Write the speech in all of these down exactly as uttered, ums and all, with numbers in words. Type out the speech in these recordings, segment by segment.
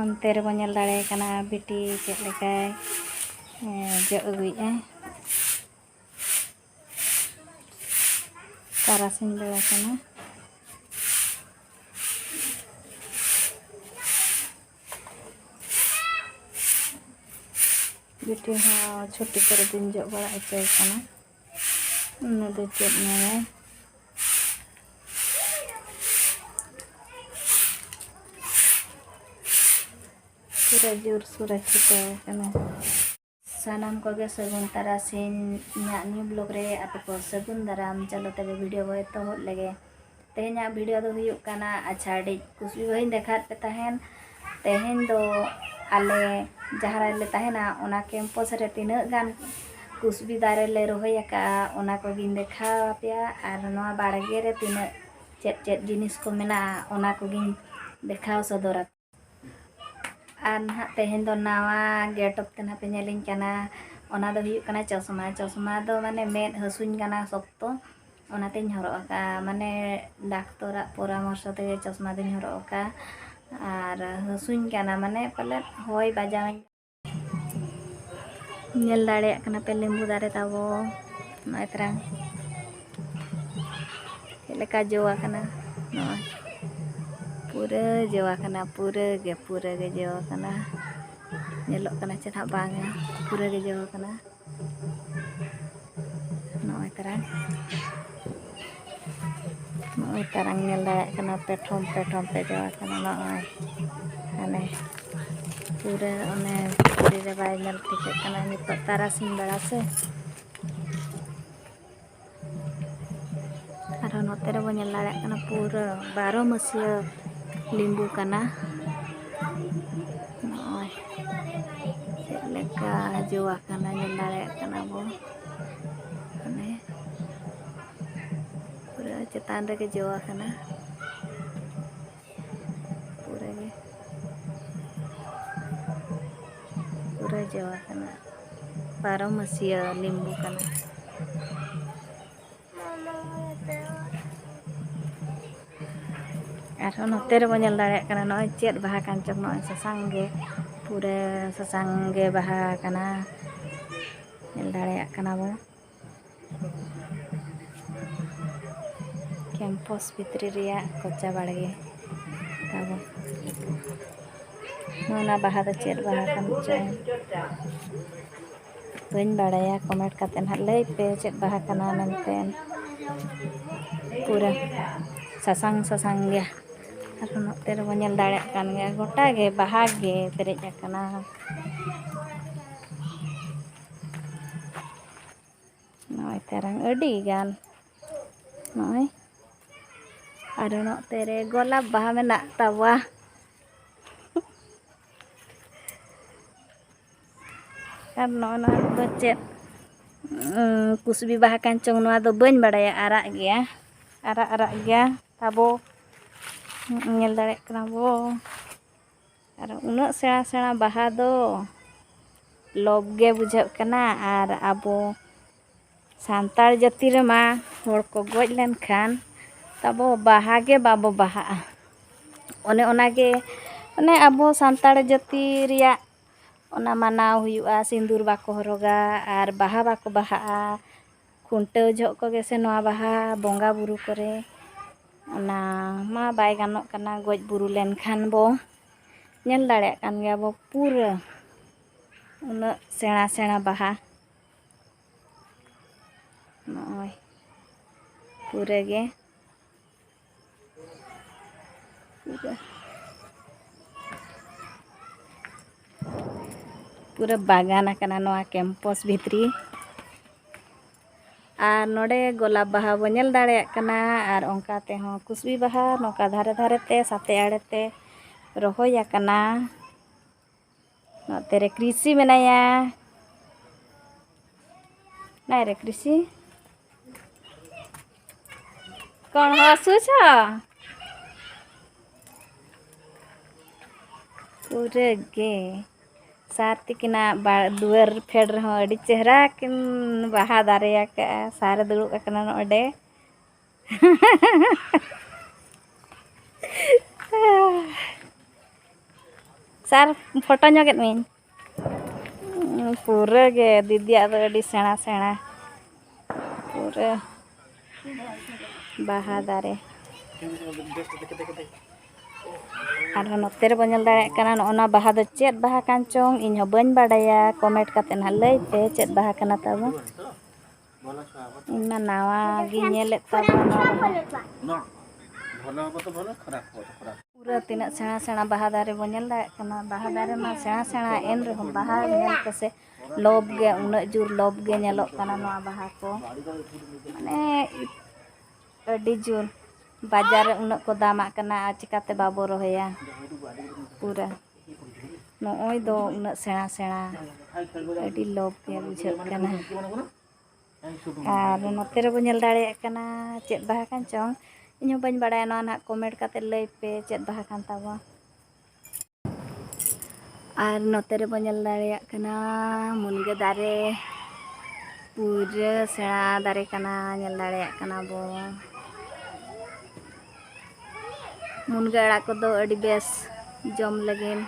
ᱚᱱᱛᱮ ᱨᱮᱵᱚᱱ ᱧᱮᱞ ᱫᱟᱲᱮᱭᱟᱭ ᱠᱟᱱᱟ ᱵᱤᱴᱤ ᱪᱮᱫ ᱞᱮᱠᱟᱭ, ᱮ, ᱡᱚᱜ ᱟᱹᱜᱩᱭᱮᱫᱼᱟᱭ᱾ ᱛᱟᱨᱟᱥᱤᱧ ᱵᱮᱲᱟ ᱠᱟᱱᱟ᱾ ᱵᱤᱴᱤ ᱦᱚᱸ ᱪᱷᱩᱴᱤ ᱠᱚᱨᱮ ᱫᱩᱧ ᱡᱚᱜ ᱵᱟᱲᱟ ᱦᱚᱪᱚᱭᱮ ᱠᱟᱱᱟ᱾ ᱩᱱᱤ ᱫᱚ ᱪᱮᱫ ᱧᱮᱞᱟᱭ? ᱯᱩᱨᱟᱹ ᱡᱳᱨᱥᱳᱨᱮ ᱪᱷᱩᱴᱟᱹᱣ ᱠᱟᱱᱟ᱾ ᱥᱟᱱᱟᱢ ᱠᱚᱜᱮ ᱥᱟᱹᱜᱩᱱ ᱛᱟᱨᱟᱥᱤᱧ᱾ ᱤᱧᱟᱹᱜ new vlog ᱨᱮ ᱟᱯᱮ ᱠᱚ ᱥᱟᱹᱜᱩᱱ ᱫᱟᱨᱟᱢ᱾ ᱪᱚᱞᱚ ᱛᱚᱵᱮ video ᱵᱚ ᱮᱛᱚᱦᱚᱵ ᱞᱮᱜᱮ᱾ ᱛᱮᱦᱮᱧᱟᱜ video ᱫᱚ ᱦᱩᱭᱩᱜ ᱠᱟᱱᱟ ᱟᱪᱷᱟᱲᱤᱡ ᱠᱩᱥᱵᱤ ᱵᱟᱹᱦᱩᱧ ᱫᱮᱠᱷᱟᱣᱟᱫ ᱯᱮ ᱛᱟᱦᱮᱱ᱾ ᱛᱮᱦᱮᱧ ᱫᱚ ᱟᱞᱮ ᱡᱟᱦᱟᱸ ᱨᱮᱞᱮ ᱛᱟᱦᱮᱱᱟ, ᱚᱱᱟ campus ᱨᱮ ᱛᱤᱱᱟᱹᱜ ᱜᱟᱱ ᱠᱩᱥᱵᱤ ᱫᱟᱨᱮ ᱞᱮ ᱨᱚᱦᱚᱭ ᱟᱠᱟᱫᱼᱟ, ᱚᱱᱟ ᱠᱚᱜᱮᱧ ᱫᱮᱠᱷᱟᱣ ᱟᱯᱮᱭᱟ᱾ ᱟᱨ ᱱᱚᱣᱟ ᱵᱟᱲᱜᱮ ᱨᱮ ᱛᱤᱱᱟᱹᱜ ᱪᱮᱫ ᱪᱮᱫ ᱡᱤᱱᱤᱥ ᱠᱚ ᱢᱮᱱᱟᱜᱼᱟ, ᱚᱱᱟ ᱠᱚᱜᱮᱧ ᱫᱮᱠᱷᱟᱣ ᱥᱚᱫᱚᱨᱟ᱾ ᱟᱨ ᱱᱟᱦᱟᱜ ᱛᱮᱦᱮᱧ ᱫᱚ ᱱᱟᱣᱟ getup ᱛᱮ ᱱᱟᱦᱟᱜ ᱯᱮ ᱧᱮᱞᱤᱧ ᱠᱟᱱᱟ, ᱚᱱᱟ ᱫᱚ ᱦᱩᱭᱩᱜ ᱠᱟᱱᱟ ᱪᱚᱥᱢᱟ᱾ ᱪᱚᱥᱢᱟ ᱫᱚ ᱢᱟᱱᱮ ᱢᱮᱫ ᱦᱟᱹᱥᱩᱧ ᱠᱟᱱᱟ ᱥᱚᱠᱛᱚ, ᱚᱱᱟᱛᱮᱧ ᱦᱚᱨᱚᱜ ᱟᱠᱟᱫᱼᱟ᱾ ᱢᱟᱱᱮ ᱰᱟᱠᱛᱚᱨᱟᱜ ᱯᱚᱨᱟᱢᱚᱨᱥᱚ ᱛᱮᱜᱮ ᱪᱚᱥᱢᱟ ᱫᱚᱧ ᱦᱚᱨᱚᱜ ᱟᱠᱟᱫᱼᱟ᱾ ᱟᱨ ᱦᱟᱹᱥᱩᱧ ᱠᱟᱱᱟ, ᱢᱟᱱᱮ ᱯᱟᱞᱮᱫ ᱦᱚᱭ ᱵᱟᱡᱟᱣᱟᱹᱧ᱾ ᱧᱮᱞ ᱫᱟᱲᱮᱭᱟᱜ ᱠᱟᱱᱟ ᱯᱮ ᱞᱮᱵᱩ ᱫᱟᱨᱮ ᱛᱟᱵᱚ, ᱱᱚᱜᱼᱚᱭ ᱛᱟᱨᱟᱝ ᱪᱮᱫ ᱞᱮᱠᱟ ᱡᱚ ᱟᱠᱟᱱᱟ᱾ ᱱᱚᱜᱼᱚᱭ ᱯᱩᱨᱟᱹ ᱡᱚ ᱟᱠᱟᱱᱟ, ᱯᱩᱨᱟᱹ ᱜᱮ, ᱯᱩᱨᱟᱹ ᱜᱮ ᱡᱚ ᱟᱠᱟᱱᱟ᱾ ᱧᱮᱞᱚᱜ ᱠᱟᱱᱟ ᱪᱮ ᱱᱟᱦᱟᱜ ᱵᱟᱝᱟ, ᱯᱩᱨᱟᱹ ᱜᱮ ᱡᱚ ᱟᱠᱟᱱᱟ᱾ ᱱᱚᱜᱼᱚᱭ ᱛᱟᱨᱟᱝ, ᱱᱚᱜᱼᱚᱭ ᱛᱟᱨᱟᱝ ᱧᱮᱞ ᱫᱟᱲᱮᱭᱟᱜ ᱠᱟᱱᱟ, ᱯᱮᱴᱷᱚᱢ ᱯᱮᱴᱷᱚᱢ ᱯᱮ ᱡᱚ ᱟᱠᱟᱱᱟ᱾ ᱱᱚᱜᱼᱚᱭ ᱦᱟᱱᱮ ᱯᱩᱨᱟᱹ ᱚᱱᱮ ᱵᱷᱤᱛᱨᱤ ᱨᱮ ᱵᱟᱭ ᱧᱮᱞ ᱴᱷᱤᱠᱟᱹᱜ ᱠᱟᱱᱟ ᱱᱤᱛᱚᱜ ᱛᱟᱨᱟᱥᱤᱧ ᱵᱮᱲᱟ ᱥᱮ᱾ ᱟᱨᱦᱚᱸ ᱱᱚᱛᱮ ᱨᱮᱵᱚᱱ ᱧᱮᱞ ᱫᱟᱲᱮᱭᱟᱜ ᱠᱟᱱᱟ, ᱯᱩᱨᱟᱹ ᱵᱟᱨᱚ ᱢᱟᱹᱥᱤᱭᱟᱹ ᱞᱤᱢᱵᱩ ᱠᱟᱱᱟ᱾ ᱱᱚᱜᱼᱚᱭ ᱪᱮᱫ ᱞᱮᱠᱟ ᱡᱚ ᱟᱠᱟᱱᱟ, ᱧᱮᱞ ᱫᱟᱲᱮᱭᱟᱜ ᱠᱟᱱᱟ ᱵᱚᱱ᱾ ᱚᱱᱮ ᱯᱩᱨᱟᱹ ᱪᱮᱛᱟᱱ ᱨᱮᱜᱮ ᱡᱚ ᱟᱠᱟᱱᱟ᱾ ᱯᱩᱨᱟᱹ ᱜᱮ, ᱯᱩᱨᱟᱹ ᱡᱚ ᱟᱠᱟᱱᱟ᱾ ᱵᱟᱨᱚ ᱢᱟᱹᱥᱤᱭᱟᱹ ᱞᱤᱢᱵᱩ ᱠᱟᱱᱟ᱾ ᱟᱨ ᱛᱚ ᱱᱚᱛᱮ ᱨᱮᱵᱚ ᱧᱮᱞ ᱫᱟᱲᱮᱭᱟᱜ ᱠᱟᱱᱟ, ᱱᱚᱜᱼᱚᱭ ᱪᱮᱫ ᱵᱟᱦᱟ ᱠᱟᱱ ᱪᱚᱝ, ᱱᱚᱜᱼᱚᱭ ᱥᱟᱥᱟᱝ ᱜᱮ, ᱯᱩᱨᱟᱹ ᱥᱟᱥᱟᱝ ᱜᱮ ᱵᱟᱦᱟ ᱟᱠᱟᱱᱟ᱾ ᱧᱮᱞ ᱫᱟᱲᱮᱭᱟᱜ ᱠᱟᱱᱟ ᱵᱚ᱾ ᱠᱮᱢᱯᱟᱥ ᱵᱷᱤᱛᱨᱤ ᱨᱮᱭᱟᱜ ᱠᱚᱪᱟ ᱵᱟᱲᱜᱮ ᱛᱟᱵᱚ᱾ ᱱᱚᱣᱟ ᱵᱟᱦᱟ ᱫᱚ ᱪᱮᱫ ᱵᱟᱦᱟ ᱠᱟᱱ ᱪᱚᱝ? ᱵᱟᱹᱧ ᱵᱟᱲᱟᱭᱟ, ᱠᱚᱢᱮᱱᱴ ᱠᱟᱛᱮ ᱱᱟᱦᱟᱜ ᱞᱟᱹᱭ ᱯᱮ ᱪᱮᱫ ᱵᱟᱦᱟ ᱠᱟᱱᱟ ᱢᱮᱱᱛᱮ᱾ ᱯᱩᱨᱟᱹ ᱥᱟᱥᱟᱝ ᱥᱟᱥᱟᱝ ᱜᱮᱭᱟ᱾ ᱟᱨᱦᱚᱸ ᱱᱚᱛᱮ ᱨᱮᱵᱚᱱ ᱧᱮᱞ ᱫᱟᱲᱮᱭᱟᱜ ᱠᱟᱱ ᱜᱮᱭᱟ, ᱜᱚᱴᱟ ᱜᱮ ᱵᱟᱦᱟ ᱜᱮ ᱯᱮᱨᱮᱡ ᱟᱠᱟᱱᱟ᱾ ᱱᱚᱜᱼᱚᱭ ᱛᱟᱨᱟᱝ ᱟᱹᱰᱤ ᱜᱟᱱ, ᱱᱚᱜᱼᱚᱭ ᱟᱨ ᱱᱚᱛᱮ ᱨᱮ ᱜᱳᱞᱟᱯ ᱵᱟᱦᱟ ᱢᱮᱱᱟᱜ ᱛᱟᱵᱚᱣᱟ᱾ ᱟᱨ ᱱᱚᱜᱼᱚ ᱱᱚᱣᱟ ᱫᱚ ᱪᱮᱫ, ᱩᱸ, ᱠᱩᱥᱵᱤ ᱵᱟᱦᱟ ᱠᱟᱱ ᱪᱚᱝ, ᱱᱚᱣᱟ ᱫᱚ ᱵᱟᱹᱧ ᱵᱟᱲᱟᱭᱟ᱾ ᱟᱨᱟᱜ ᱜᱮᱭᱟ, ᱟᱨᱟᱜ ᱟᱨᱟᱜ ᱜᱮᱭᱟ ᱛᱟᱵᱚ᱾ ᱧᱮᱞ ᱫᱟᱲᱮᱭᱟᱜ ᱠᱟᱱᱟ ᱵᱚ᱾ ᱟᱨ ᱩᱱᱟᱹᱜ ᱥᱮᱬᱟ ᱥᱮᱬᱟ ᱵᱟᱦᱟ ᱫᱚ ᱞᱚᱵᱽ ᱜᱮ ᱵᱩᱡᱷᱟᱹᱜ ᱠᱟᱱᱟ᱾ ᱟᱨ ᱟᱵᱚ ᱥᱟᱱᱛᱟᱲ ᱡᱟᱹᱛᱤ ᱨᱮᱢᱟ ᱦᱚᱲ ᱠᱚ ᱜᱚᱡ ᱞᱮᱱᱠᱷᱟᱱ ᱛᱟᱵᱚ ᱵᱟᱦᱟ ᱜᱮ ᱵᱟᱵᱚ ᱵᱟᱦᱟᱜᱼᱟ᱾ ᱚᱱᱮ ᱚᱱᱟᱜᱮ, ᱚᱱᱮ ᱟᱵᱚ ᱥᱟᱱᱛᱟᱲ ᱡᱟᱹᱛᱤ ᱨᱮᱭᱟᱜ ᱚᱱᱟ ᱢᱟᱱᱟᱣ ᱦᱩᱭᱩᱜᱼᱟ, ᱥᱤᱸᱫᱩᱨ ᱵᱟᱠᱚ ᱦᱚᱨᱚᱜᱟ ᱟᱨ ᱵᱟᱦᱟ ᱵᱟᱠᱚ ᱵᱟᱦᱟᱜᱼᱟ᱾ ᱠᱷᱩᱱᱴᱟᱹᱣ ᱡᱚᱦᱚᱜ ᱠᱚᱜᱮ ᱥᱮ ᱱᱚᱣᱟ ᱵᱟᱦᱟ ᱵᱚᱸᱜᱟ ᱵᱩᱨᱩ ᱠᱚᱨᱮ, ᱚᱱᱟ ᱢᱟ ᱵᱟᱭ ᱜᱟᱱᱚᱜ ᱠᱟᱱᱟ, ᱜᱚᱡ ᱵᱩᱨᱩ ᱞᱮᱱᱠᱷᱟᱱ ᱵᱚ᱾ ᱧᱮᱞ ᱫᱟᱲᱮᱭᱟᱜ ᱠᱟᱱ ᱜᱮᱭᱟ ᱵᱚ ᱯᱩᱨᱟᱹ ᱩᱱᱟᱹᱜ ᱥᱮᱬᱟ ᱥᱮᱬᱟ ᱵᱟᱦᱟ᱾ ᱱᱚᱜᱼᱚᱭ ᱯᱩᱨᱟᱹ ᱜᱮ, ᱯᱩᱨᱟᱹ, ᱯᱩᱨᱟᱹ ᱵᱟᱜᱟᱱ ᱟᱠᱟᱱᱟ ᱱᱚᱣᱟ ᱠᱮᱢᱯᱟᱥ ᱵᱷᱤᱛᱨᱤ᱾ ᱟᱨ ᱱᱚᱰᱮ ᱜᱳᱞᱟᱯ ᱵᱟᱦᱟ ᱵᱚ ᱧᱮᱞ ᱫᱟᱲᱮᱭᱟᱜ ᱠᱟᱱᱟ, ᱟᱨ ᱚᱱᱠᱟ ᱛᱮᱦᱚᱸ ᱠᱩᱥᱵᱤ ᱵᱟᱦᱟ ᱱᱚᱝᱠᱟ ᱫᱷᱟᱨᱮ ᱫᱷᱟᱨᱮ ᱛᱮ, ᱥᱟᱛᱮ ᱟᱲᱮ ᱛᱮ ᱨᱚᱦᱚᱭ ᱟᱠᱟᱱᱟ᱾ ᱱᱚᱛᱮ ᱨᱮ ᱠᱨᱤᱥᱤ ᱢᱮᱱᱟᱭᱟ᱾ ᱱᱟᱭ ᱨᱮ ᱠᱨᱤᱥᱤ᱾ ᱠᱚᱱ ᱦᱚᱸ ᱥᱩᱪ ᱦᱚᱸ? ᱯᱩᱨᱟᱹ ᱜᱮ᱾ ᱥᱟᱨ ᱛᱤᱠᱤᱱᱟᱜ ᱵᱟ-, ᱫᱩᱣᱟᱹᱨ ᱯᱷᱮᱰ ᱨᱮᱦᱚᱸ ᱟᱹᱰᱤ ᱪᱮᱦᱨᱟ ᱠᱤᱱ ᱵᱟᱦᱟ ᱫᱟᱨᱮ ᱟᱠᱟᱫᱼᱟ᱾ ᱥᱟᱨᱮ ᱫᱩᱲᱩᱵ ᱟᱠᱟᱱᱟ ᱱᱚᱰᱮ᱾ ᱥᱴᱟᱨ ᱯᱷᱳᱴᱳ ᱧᱚᱜᱮᱫ ᱢᱤᱭᱟᱹᱧ᱾ ᱯᱩᱨᱟᱹ ᱜᱮ ᱫᱤᱫᱤᱭᱟᱜ ᱫᱚ ᱟᱹᱰᱤ ᱥᱮᱬᱟ ᱥᱮᱬᱟ ᱯᱩᱨᱟᱹ ᱵᱟᱦᱟ ᱫᱟᱨᱮ᱾ ᱟᱨᱦᱚᱸ ᱱᱚᱛᱮ ᱨᱮᱵᱚᱱ ᱧᱮᱞ ᱫᱟᱲᱮᱭᱟᱜ ᱠᱟᱱᱟ, ᱱᱚᱜᱼᱚ ᱱᱚᱣᱟ ᱵᱟᱦᱟ ᱫᱚ ᱪᱮᱫ ᱵᱟᱦᱟ ᱠᱟᱱ ᱪᱚᱝ, ᱤᱧ ᱦᱚᱸ ᱵᱟᱹᱧ ᱵᱟᱰᱟᱭᱟ᱾ ᱠᱚᱢᱮᱱᱴ ᱠᱟᱛᱮ ᱱᱟᱦᱟᱜ ᱞᱟᱹᱭ ᱯᱮ ᱪᱮᱫ ᱵᱟᱦᱟ ᱠᱟᱱᱟ ᱛᱟᱵᱚ᱾ ᱤᱧ ᱢᱟ ᱱᱟᱣᱟ ᱜᱤᱧ ᱧᱮᱞᱮᱫ ᱛᱟᱵᱚᱱᱟ᱾ ᱯᱩᱨᱟᱹ ᱛᱤᱱᱟᱹᱜ ᱥᱮᱬᱟ ᱥᱮᱬᱟ ᱵᱟᱦᱟ ᱫᱟᱨᱮ ᱵᱚᱱ ᱧᱮᱞ ᱫᱟᱲᱮᱭᱟᱜ ᱠᱟᱱᱟ, ᱵᱟᱦᱟ ᱫᱟᱨᱮ ᱢᱟ ᱥᱮᱬᱟ ᱥᱮᱬᱟ, ᱮᱱ ᱨᱮᱦᱚᱸ ᱵᱟᱦᱟ ᱧᱮᱞ ᱛᱮᱥᱮ ᱞᱚᱵᱽ ᱜᱮ, ᱩᱱᱟᱹᱜ ᱡᱳᱨ ᱞᱚᱵᱽ ᱜᱮ ᱧᱮᱞᱚᱜ ᱠᱟᱱᱟ ᱱᱚᱣᱟ ᱵᱟᱦᱟ ᱠᱚ᱾ ᱢᱟᱱᱮ ᱟᱹᱰᱤ ᱡᱳᱨ ᱵᱟᱡᱟᱨ ᱨᱮ ᱩᱱᱟᱹᱜ ᱠᱚ ᱫᱟᱢᱟᱜ ᱠᱟᱱᱟ, ᱟᱨ ᱪᱤᱠᱟᱹᱛᱮ ᱵᱟᱵᱚ ᱨᱚᱦᱚᱭᱟ? ᱯᱩᱨᱟᱹ ᱱᱚᱜᱼᱚᱭ ᱫᱚ ᱩᱱᱟᱹᱜ ᱥᱮᱬᱟ ᱥᱮᱬᱟ, ᱟᱹᱰᱤ ᱞᱚᱵᱽ ᱜᱮ ᱵᱩᱡᱷᱟᱹᱜ ᱠᱟᱱᱟ᱾ ᱟᱨ ᱱᱚᱛᱮ ᱨᱮᱵᱚ ᱧᱮᱞ ᱫᱟᱲᱮᱭᱟᱜ ᱠᱟᱱᱟ ᱪᱮᱫ ᱵᱟᱦᱟ ᱠᱟᱱ ᱪᱚᱝ, ᱤᱧ ᱦᱚᱸ ᱵᱟᱹᱧ ᱵᱟᱲᱟᱭᱟ᱾ ᱱᱚᱣᱟ ᱱᱟᱦᱟᱜ ᱠᱚᱢᱮᱱᱴ ᱠᱟᱛᱮ ᱞᱟᱹᱭ ᱯᱮ ᱪᱮᱫ ᱵᱟᱦᱟ ᱠᱟᱱ ᱛᱟᱵᱚ᱾ ᱟᱨ ᱱᱚᱛᱮ ᱨᱮᱵᱚ ᱧᱮᱞ ᱫᱟᱲᱮᱭᱟᱜ ᱠᱟᱱᱟ ᱢᱩᱱᱜᱟᱹ ᱫᱟᱨᱮ, ᱯᱩᱨᱟᱹ ᱥᱮᱬᱟ ᱫᱟᱨᱮ ᱠᱟᱱᱟ, ᱧᱮᱞ ᱫᱟᱲᱮᱭᱟᱜ ᱠᱟᱱᱟ ᱵᱚ᱾ ᱢᱩᱱᱜᱟᱹ ᱟᱲᱟᱜ ᱠᱚᱫᱚ ᱟᱹᱰᱤ ᱵᱮᱥ ᱡᱚᱢ ᱞᱟᱹᱜᱤᱫ᱾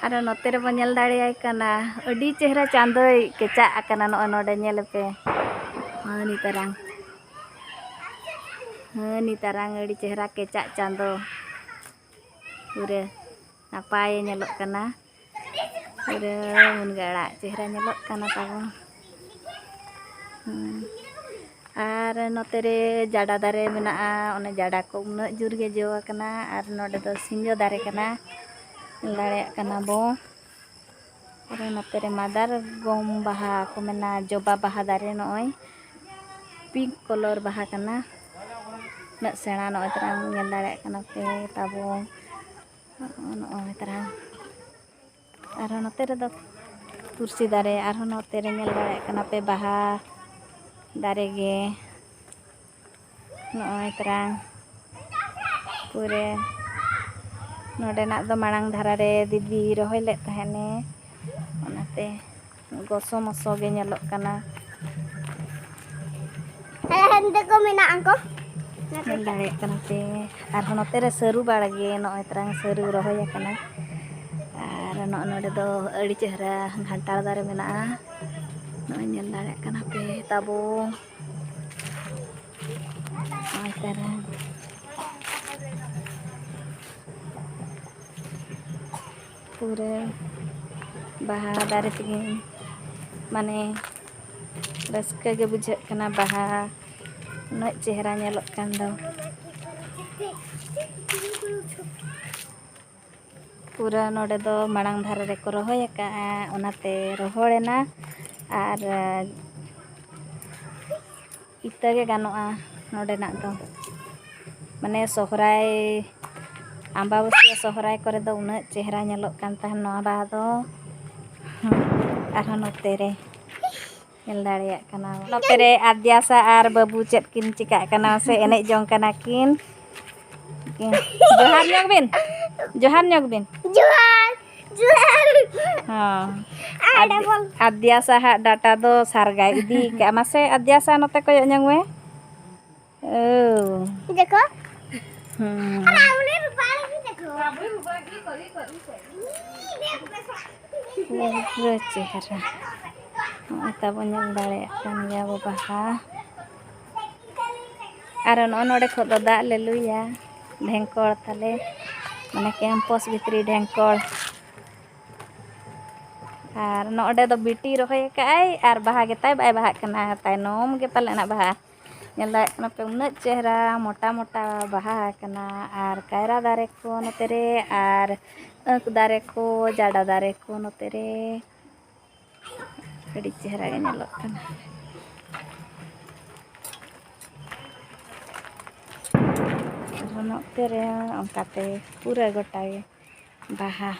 ᱟᱨ ᱱᱚᱛᱮ ᱨᱮᱵᱚ ᱧᱮᱞ ᱫᱟᱲᱮᱭᱟᱭ ᱠᱟᱱᱟ, ᱟᱹᱰᱤ ᱪᱮᱦᱨᱟ ᱪᱟᱸᱫᱚᱭ ᱠᱮᱪᱟᱜ ᱟᱠᱟᱱᱟ ᱱᱚᱜᱼᱚᱭ ᱱᱚᱰᱮ, ᱧᱮᱞ ᱯᱮ᱾ ᱦᱟᱹᱱᱤ ᱛᱟᱨᱟᱝ, ᱦᱟᱹᱱᱤ ᱛᱟᱨᱟᱝ ᱟᱹᱰᱤ ᱪᱮᱦᱨᱟ ᱠᱮᱪᱟᱜ ᱪᱟᱸᱫᱚ, ᱯᱩᱨᱟᱹ ᱱᱟᱯᱟᱭᱮ ᱧᱮᱞᱚᱜ ᱠᱟᱱᱟ᱾ ᱯᱩᱨᱟᱹ ᱢᱩᱱᱜᱟᱹ ᱟᱲᱟᱜ ᱪᱮᱦᱨᱟ ᱧᱮᱞᱚᱜ ᱠᱟᱱᱟ ᱛᱟᱵᱚᱱ᱾ ᱦᱩᱸ᱾ ᱟᱨ ᱱᱚᱛᱮ ᱨᱮ ᱡᱟᱰᱟ ᱫᱟᱨᱮ ᱢᱮᱱᱟᱜᱼᱟ, ᱚᱱᱮ ᱡᱟᱰᱟ ᱠᱚ ᱩᱱᱟᱹᱜ ᱡᱳᱨ ᱜᱮ ᱡᱚ ᱟᱠᱟᱱᱟ᱾ ᱟᱨ ᱱᱚᱰᱮ ᱫᱚ ᱥᱤᱧᱡᱚ ᱫᱟᱨᱮ ᱠᱟᱱᱟ, ᱧᱮᱞ ᱫᱟᱲᱮᱭᱟᱜ ᱠᱟᱱᱟ ᱵᱚ᱾ ᱟᱨ ᱱᱚᱛᱮ ᱨᱮ ᱢᱟᱫᱟᱨ ᱜᱚᱢ ᱵᱟᱦᱟ ᱠᱚ ᱢᱮᱱᱟ, ᱡᱚᱵᱟ ᱵᱟᱦᱟ ᱫᱟᱨᱮ, ᱱᱚᱜᱼᱚᱭ ᱯᱤᱝᱠ ᱠᱟᱞᱟᱨ ᱵᱟᱦᱟ ᱠᱟᱱᱟ᱾ ᱩᱱᱟᱹᱜ ᱥᱮᱬᱟ, ᱱᱚᱜᱼᱚᱭ ᱛᱟᱨᱟᱝ ᱧᱮᱞ ᱫᱟᱲᱮᱭᱟᱜ ᱠᱟᱱᱟ ᱯᱮ ᱛᱟᱵᱚ, ᱱᱚᱜᱼᱚᱭ ᱛᱟᱨᱟᱝ᱾ ᱟᱨᱦᱚᱸ ᱱᱚᱛᱮ ᱨᱮᱫᱚ ᱛᱩᱨᱥᱤ ᱫᱟᱨᱮ, ᱟᱨᱦᱚᱸ ᱱᱚᱛᱮ ᱨᱮ ᱧᱮᱞ ᱫᱟᱲᱮᱭᱟᱜ ᱠᱟᱱᱟ ᱯᱮ ᱵᱟᱦᱟ ᱫᱟᱨᱮ ᱜᱮ᱾ ᱱᱚᱜᱼᱚᱭ ᱛᱟᱨᱟᱝ ᱯᱩᱨᱟᱹ ᱱᱚᱰᱮᱱᱟᱜ ᱫᱚ ᱢᱟᱲᱟᱝ ᱫᱷᱟᱨᱟ ᱨᱮ ᱫᱤᱫᱤ ᱨᱚᱦᱚᱭ ᱞᱮᱫ ᱛᱟᱦᱮᱱᱮ, ᱚᱱᱟᱛᱮ ᱜᱚᱥᱚ ᱢᱚᱥᱚ ᱜᱮ ᱧᱮᱞᱚᱜ ᱠᱟᱱᱟ᱾ ᱦᱮᱸᱫᱮ ᱠᱚ ᱢᱮᱱᱟᱜᱼᱟ ᱠᱚ᱾ ᱧᱮᱞ ᱫᱟᱲᱮᱭᱟᱜ ᱠᱟᱱᱟ ᱯᱮ᱾ ᱟᱨᱦᱚᱸ ᱱᱚᱛᱮ ᱨᱮ ᱥᱟᱹᱨᱩ ᱵᱟᱲᱜᱮ, ᱱᱚᱜᱼᱚᱭ ᱛᱟᱨᱟᱝ ᱥᱟᱹᱨᱩ ᱨᱚᱦᱚᱭ ᱟᱠᱟᱱᱟ᱾ ᱱᱚᱜᱼᱚ ᱱᱚᱰᱮ ᱫᱚ ᱟᱹᱰᱤ ᱪᱮᱦᱨᱟ ᱜᱷᱟᱱᱴᱟᱲ ᱫᱟᱨᱮ ᱢᱮᱱᱟᱜᱼᱟ᱾ ᱱᱚᱜᱼᱚᱭ ᱧᱮᱞ ᱫᱟᱲᱮᱭᱟᱜ ᱠᱟᱱᱟ ᱯᱮ ᱛᱟᱵᱚ᱾ ᱱᱚᱜᱼᱚᱭ ᱛᱟᱨᱟ᱾ ᱯᱩᱨᱟᱹ ᱵᱟᱦᱟ ᱫᱟᱨᱮ ᱛᱮᱜᱮ, ᱢᱟᱱᱮ, ᱨᱟᱹᱥᱠᱟᱹ ᱜᱮ ᱵᱩᱡᱷᱟᱹᱜ ᱠᱟᱱᱟ᱾ ᱵᱟᱦᱟ ᱩᱱᱟᱹᱜ ᱪᱮᱦᱨᱟ ᱧᱮᱞᱚᱜ ᱠᱟᱱ ᱫᱚ᱾ ᱯᱩᱨᱟᱹ ᱱᱚᱰᱮ ᱫᱚ ᱢᱟᱲᱟᱝ ᱫᱷᱟᱨᱮ ᱨᱮᱠᱚ ᱨᱚᱦᱚᱭ ᱟᱠᱟᱫᱼᱟ, ᱚᱱᱟᱛᱮ ᱨᱚᱦᱚᱲᱮᱱᱟ᱾ ᱟᱨ ᱤᱛᱟᱹ ᱜᱮ ᱜᱟᱱᱚᱜᱼᱟ ᱱᱚᱰᱮᱱᱟᱜ ᱫᱚ᱾ ᱢᱟᱱᱮ, ᱥᱚᱦᱨᱟᱭ, ᱟᱢᱵᱟᱵᱟᱹᱥᱭᱟᱹ ᱥᱚᱦᱨᱟᱭ ᱠᱚᱨᱮ ᱫᱚ ᱩᱱᱟᱹᱜ ᱪᱮᱦᱨᱟ ᱧᱮᱞᱚᱜ ᱠᱟᱱ ᱛᱟᱦᱮᱱ ᱱᱚᱣᱟ ᱵᱟᱦᱟ ᱫᱚ᱾ ᱦᱩᱸ, ᱟᱨᱦᱚᱸ ᱱᱚᱛᱮ ᱨᱮ ᱧᱮᱞ ᱫᱟᱲᱮᱭᱟᱜ ᱠᱟᱱᱟ᱾ ᱱᱚᱛᱮ ᱨᱮ ᱟᱫᱽᱭᱟᱥᱟ ᱟᱨ ᱵᱟᱹᱵᱩ ᱪᱮᱫ ᱠᱤᱱ ᱪᱤᱠᱟᱹᱜ ᱠᱟᱱᱟ ᱥᱮ ᱮᱱᱮᱡ ᱡᱚᱝ ᱠᱟᱱᱟ ᱠᱤᱱ᱾ ᱡᱚᱦᱟᱨ ᱧᱚᱜ ᱵᱤᱱ, ᱡᱚᱦᱟᱨ ᱧᱚᱜ ᱵᱤᱱ᱾ ᱡᱚᱦᱟᱨ, ᱡᱚᱦᱟᱨ᱾ ᱦᱚᱸ᱾ ᱟᱨ ᱟᱫᱽ-, ᱰᱚᱵᱚᱞ᱾ ᱟᱫᱽᱭᱟᱥᱟ ᱦᱟᱜ ᱰᱟᱴᱟ ᱫᱚ ᱥᱟᱨᱜᱟᱭ ᱤᱫᱤ ᱠᱟᱜᱼᱟ᱾ ᱢᱟᱥᱮ ᱟᱫᱽᱭᱟᱥᱟ, ᱱᱚᱛᱮ ᱠᱚᱭᱚᱜ ᱧᱚᱜ ᱢᱮ᱾ ᱳ᱾ ᱫᱮᱠᱷᱚ᱾ ᱦᱩᱸ᱾ ᱟᱨ ᱩᱱᱤ ᱨᱩᱯᱟᱹ ᱜᱮ ᱫᱮᱠᱷᱚ᱾ ᱯᱩᱨᱟᱹ ᱪᱮᱦᱨᱟ᱾ ᱱᱚᱜᱼᱚᱭ ᱛᱟᱵᱚ ᱧᱮᱞ ᱫᱟᱲᱮᱭᱟᱜ ᱠᱟᱱ ᱜᱮᱭᱟ ᱵᱚ ᱵᱟᱦᱟ᱾ ᱟᱨ ᱱᱚᱜᱼᱚ ᱱᱚᱰᱮ ᱠᱷᱚᱱ ᱫᱚ ᱫᱟᱜ ᱞᱮ ᱞᱩᱭᱟ, ᱰᱷᱮᱝᱠᱚᱲ ᱛᱟᱞᱮ, ᱢᱟᱱᱮ ᱠᱮᱢᱯᱚᱥ ᱵᱷᱤᱛᱨᱤ ᱰᱷᱮᱝᱠᱚᱲ᱾ ᱟᱨ ᱱᱚᱰᱮ ᱫᱚ ᱵᱤᱴᱤ ᱨᱚᱦᱚᱭ ᱟᱠᱟᱫᱼᱟᱭ ᱟᱨ ᱵᱟᱦᱟ ᱜᱮᱛᱟᱭ ᱵᱟᱭ ᱵᱟᱦᱟᱜ ᱠᱟᱱᱟ, ᱛᱟᱭᱱᱚᱢ ᱜᱮ ᱯᱟᱞᱮᱱᱟᱜ ᱵᱟᱦᱟ᱾ ᱧᱮᱞ ᱫᱟᱲᱮᱭᱟᱜ ᱠᱟᱱᱟ ᱯᱮ, ᱩᱱᱟᱹᱜ ᱪᱮᱦᱨᱟ ᱢᱚᱴᱟ ᱢᱚᱴᱟ ᱵᱟᱦᱟ ᱟᱠᱟᱱᱟ᱾ ᱟᱨ ᱠᱟᱭᱨᱟ ᱫᱟᱨᱮ ᱠᱚ ᱱᱚᱛᱮ ᱨᱮ, ᱟᱨ ᱟᱹᱠ ᱫᱟᱨᱮ ᱠᱚ, ᱡᱟᱰᱟ ᱫᱟᱨᱮ ᱠᱚ ᱱᱚᱛᱮ ᱨᱮ᱾ ᱟᱹᱰᱤ ᱪᱮᱦᱨᱟ ᱜᱮ ᱧᱮᱞᱚᱜ ᱠᱟᱱᱟ᱾ ᱟᱨᱦᱚᱸ ᱱᱚᱛᱮ ᱨᱮ ᱚᱱᱠᱟᱛᱮ ᱯᱩᱨᱟᱹ ᱜᱚᱴᱟ ᱜᱮ ᱵᱟᱦᱟ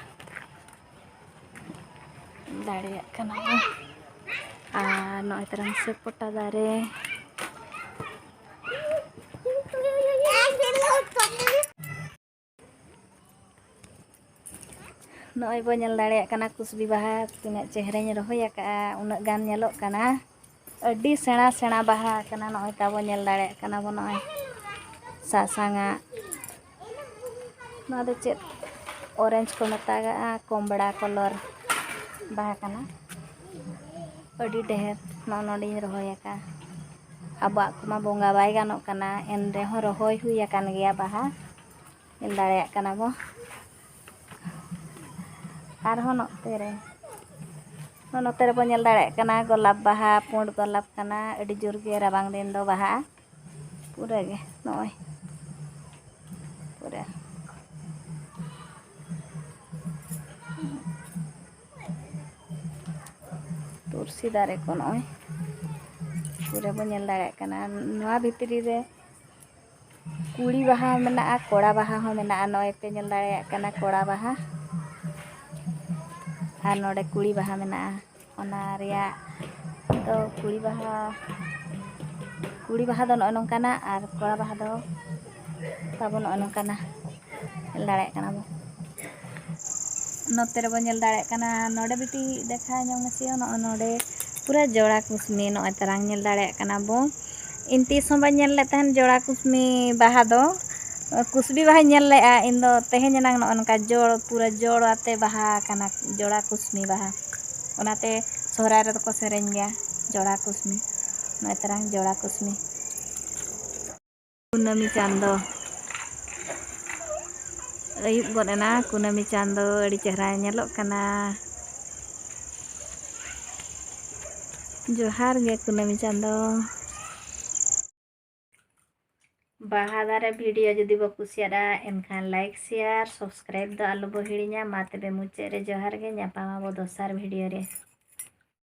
ᱫᱟᱲᱮᱭᱟᱜ ᱠᱟᱱᱟ ᱵᱚᱱ᱾ ᱟᱨ ᱱᱚᱜᱼᱚᱭ ᱛᱟᱨᱟᱝ ᱥᱮᱯᱚᱴᱟ ᱫᱟᱨᱮ᱾ ᱱᱚᱜᱼᱚᱭ ᱵᱚ ᱧᱮᱞ ᱫᱟᱲᱮᱭᱟᱜ ᱠᱟᱱᱟ ᱠᱩᱥᱵᱤ ᱵᱟᱦᱟ ᱛᱤᱱᱟᱹᱜ ᱪᱮᱦᱨᱟᱧ ᱨᱚᱦᱚᱭ ᱟᱠᱟᱫᱼᱟ, ᱩᱱᱟᱹᱜ ᱜᱟᱱ ᱧᱮᱞᱚᱜ ᱠᱟᱱᱟ᱾ ᱟᱹᱰᱤ ᱥᱮᱬᱟ ᱥᱮᱬᱟ ᱵᱟᱦᱟ ᱟᱠᱟᱱᱟ᱾ ᱱᱚᱜᱼᱚᱭ ᱛᱟᱵᱚ ᱧᱮᱞ ᱫᱟᱲᱮᱭᱟᱜ ᱠᱟᱱᱟ ᱵᱚ, ᱱᱚᱜᱼᱚᱭ ᱥᱟᱥᱟᱝᱟᱜ᱾ ᱱᱚᱣᱟ ᱫᱚ ᱪᱮᱫ? orange ᱠᱚ ᱢᱮᱛᱟᱜᱟᱜᱼᱟ, ᱠᱚᱢᱲᱟ colour ᱵᱟᱦᱟ ᱠᱟᱱᱟ᱾ ᱟᱹᱰᱤ ᱰᱷᱮᱨ ᱱᱚᱜᱼᱚ ᱱᱚᱰᱮᱧ ᱨᱚᱦᱚᱭ ᱟᱠᱟᱫᱼᱟ᱾ ᱟᱵᱚᱣᱟᱜ ᱠᱚᱢᱟ ᱵᱚᱸᱜᱟ ᱵᱟᱭ ᱜᱟᱱᱚᱜ ᱠᱟᱱᱟ, ᱮᱱ ᱨᱮᱦᱚᱸ ᱨᱚᱦᱚᱭ ᱦᱩᱭ ᱟᱠᱟᱱ ᱜᱮᱭᱟ ᱵᱟᱦᱟ᱾ ᱧᱮᱞ ᱫᱟᱲᱮᱭᱟᱜ ᱠᱟᱱᱟ ᱵᱚ᱾ ᱟᱨᱦᱚᱸ ᱱᱚᱛᱮ ᱨᱮ, ᱱᱚᱛᱮ ᱨᱮᱵᱚ ᱧᱮᱞ ᱫᱟᱲᱮᱭᱟᱜ ᱠᱟᱱᱟ ᱜᱳᱞᱟᱯ ᱵᱟᱦᱟ, ᱯᱩᱸᱰ ᱜᱳᱞᱟᱯ ᱠᱟᱱᱟ᱾ ᱟᱹᱰᱤ ᱡᱳᱨ ᱜᱮ ᱨᱟᱵᱟᱝ ᱫᱤᱱ ᱫᱚ ᱵᱟᱦᱟᱜᱼᱟ ᱯᱩᱨᱟᱹ ᱜᱮ᱾ ᱱᱚᱜᱼᱚᱭ ᱯᱩᱨᱟᱹ ᱛᱩᱞᱥᱤ ᱫᱟᱨᱮ ᱠᱚ ᱱᱚᱜᱼᱚᱭ ᱯᱩᱨᱟᱹ ᱵᱚ ᱧᱮᱞ ᱫᱟᱲᱮᱭᱟᱜ ᱠᱟᱱᱟ᱾ ᱱᱚᱣᱟ ᱵᱷᱤᱛᱨᱤ ᱨᱮ ᱠᱩᱲᱤ ᱵᱟᱦᱟ ᱢᱮᱱᱟᱜᱼᱟ, ᱠᱚᱲᱟ ᱵᱟᱦᱟ ᱦᱚᱸ ᱢᱮᱱᱟᱜᱼᱟ᱾ ᱱᱚᱜᱼᱚᱭ ᱯᱮ ᱧᱮᱞ ᱫᱟᱲᱮᱭᱟᱜ ᱠᱟᱱᱟ ᱠᱚᱲᱟ ᱵᱟᱦᱟ, ᱟᱨ ᱱᱚᱰᱮ ᱠᱩᱲᱤ ᱵᱟᱦᱟ ᱢᱮᱱᱟᱜᱼᱟ᱾ ᱚᱱᱟ ᱨᱮᱭᱟᱜ ᱫᱚ ᱠᱩᱲᱤ ᱵᱟᱦᱟ, ᱠᱩᱲᱤ ᱵᱟᱦᱟ ᱫᱚ ᱱᱚᱜᱼᱚᱭ ᱱᱚᱝᱠᱟᱱᱟ, ᱟᱨ ᱠᱚᱲᱟ ᱵᱟᱦᱟ ᱫᱚ ᱛᱟᱵᱚ ᱱᱚᱜᱼᱚᱭ ᱱᱚᱝᱠᱟᱱᱟ᱾ ᱧᱮᱞ ᱫᱟᱲᱮᱭᱟᱜ ᱠᱟᱱᱟ ᱵᱚ᱾ ᱱᱚᱛᱮ ᱨᱮᱵᱚ ᱧᱮᱞ ᱫᱟᱲᱮᱭᱟᱜ ᱠᱟᱱᱟ, ᱱᱚᱰᱮ ᱵᱤᱴᱤ ᱫᱮᱠᱷᱟᱣ ᱧᱚᱜ ᱢᱮᱥᱮ, ᱱᱚᱜᱼᱚᱭ ᱱᱚᱰᱮ ᱯᱩᱨᱟᱹ ᱡᱚᱲᱟ ᱠᱩᱥᱢᱤ ᱱᱚᱜᱼᱚᱭ ᱛᱟᱨᱟᱝ ᱧᱮᱞ ᱫᱟᱲᱮᱭᱟᱜ ᱠᱟᱱᱟ ᱵᱚ᱾ ᱤᱧ ᱛᱤᱥ ᱦᱚᱸ ᱵᱟᱹᱧ ᱧᱮᱞ ᱞᱮᱫ ᱛᱟᱦᱮᱱ ᱡᱚᱲᱟ ᱠᱩᱥᱢᱤ ᱵᱟᱦᱟ ᱫᱚ᱾ ᱠᱩᱥᱵᱤ ᱵᱟᱦᱟᱧ ᱧᱮᱞ ᱞᱮᱫᱼᱟ ᱤᱧ ᱫᱚ, ᱛᱮᱦᱮᱧ ᱮᱱᱟᱝ ᱱᱚᱜᱼᱚ ᱱᱚᱝᱠᱟ ᱡᱚᱲ, ᱯᱩᱨᱟᱹ ᱡᱚᱲ ᱟᱛᱮ ᱵᱟᱦᱟ ᱟᱠᱟᱱᱟ ᱡᱚᱲᱟ ᱠᱩᱥᱢᱤ ᱵᱟᱦᱟ᱾ ᱚᱱᱟᱛᱮ ᱥᱚᱦᱨᱟᱭ ᱨᱮᱫᱚ ᱠᱚ ᱥᱮᱨᱮᱧ ᱜᱮᱭᱟ ᱡᱚᱲᱟ ᱠᱩᱥᱢᱤ᱾ ᱱᱚᱜᱼᱚᱭ ᱛᱟᱨᱟᱝ ᱡᱚᱲᱟ ᱠᱩᱥᱢᱤ᱾ ᱠᱩᱱᱟᱹᱢᱤ ᱪᱟᱸᱫᱚ᱾ ᱟᱹᱭᱩᱵ ᱜᱚᱫ ᱮᱱᱟ, ᱠᱩᱱᱟᱹᱢᱤ ᱪᱟᱸᱫᱚ ᱟᱹᱰᱤ ᱪᱮᱦᱨᱟ ᱧᱮᱞᱚᱜ ᱠᱟᱱᱟ᱾ ᱡᱚᱦᱟᱨ ᱜᱮ ᱠᱩᱱᱟᱹᱢᱤ ᱪᱟᱸᱫᱚ᱾ ᱵᱟᱦᱟ ᱫᱟᱨᱮ video ᱡᱩᱫᱤ ᱵᱚ ᱠᱩᱥᱤᱭᱟᱫᱟ, ᱮᱱᱠᱷᱟᱱ like, share, subscribe ᱫᱚ ᱟᱞᱚ ᱵᱚ ᱦᱤᱲᱤᱧᱟ᱾ ᱢᱟ ᱛᱚᱵᱮ ᱢᱩᱪᱟᱹᱫ ᱨᱮ ᱡᱚᱦᱟᱨ ᱜᱮ, ᱧᱟᱯᱟᱢ ᱟᱵᱚ ᱫᱚᱥᱟᱨ video ᱨᱮ᱾